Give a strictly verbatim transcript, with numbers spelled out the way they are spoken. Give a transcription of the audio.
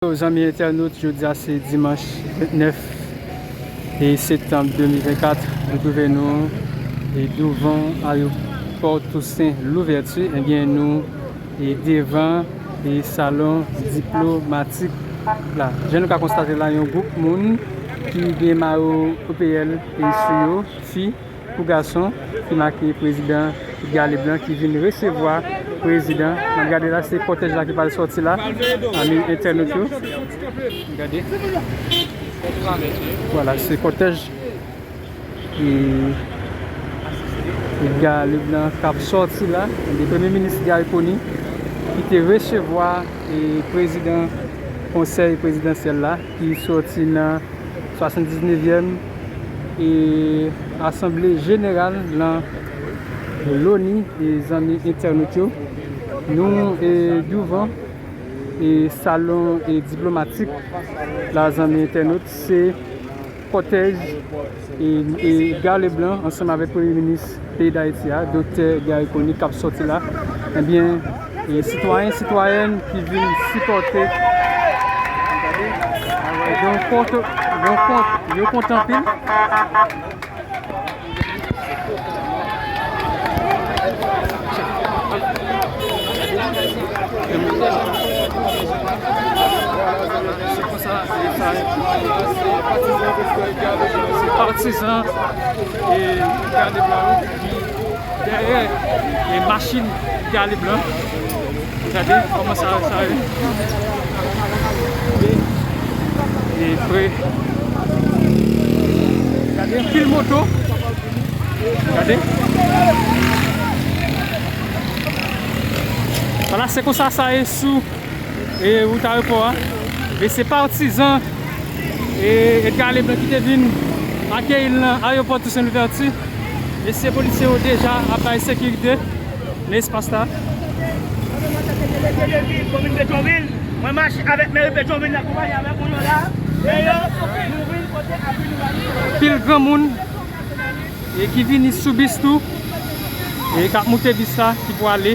Yo, zanmi entènot, jodi a se dimanch vennèf e septanm de mil vennkat. Nou twouve nou e douvan ayewopò Tousen Louvèti. Ebyen, nou e devan e salon diplomatik la. Jan nou ka konstate la, yon gwoup moun ki gen mayo O P L e sou yo, fi kou gason, ki make prezidan Edgar Leblanc ki vin resevwa prezidan. N ap gade la, se kòtèj la ki pral sòti la. Ami entènot yo, gade. Vwala, se kòtèj e Edgar Leblanc k ap sòti la. Ebyen, Premye Minis Garry Conille ki te resevwa e prezidan konsèy prezidansyèl la ki sòti nan swasanndiznèvyèm e asanble jeneral nan Loni. E zanmi entènot yo, nou e douvan e salon e diplomatik la, zanmi entènot, se kòtèj e, e Edgar Leblanc ansanm avèk Premye Minis peyi Dayiti a, Doktè Garry Conille, k ap sòti la. Ebyen, e sitwayen, sitwayèn ki vin sipòte. Gade, yo kontan, yo kontan, yo kontan anpil. Se konsa, e sa, se patizan e Edgar Leblanc yo ki dèyè e machin Edgar Leblanc. Gade kòman sa, sa ye. E pre. Gade anpil moto. Gade. Vwala, se konsa sa ye sou e wout ayewopò a. E se patizan e Edgar Leblanc ki te vin akeyi l nan ayewopò Tousen Louvèti. Mesye polisye yo deja ap bay sekirite nan espas la. Komin Petwonvil, mwen mache avèk meri Petwonvil, n akonpaye avèk moun yo la. Meri yo, nou vin pote apui nou ba nou. Pil granmoun e ki vini sou bis tou e k ap moute bis la ki pou ale.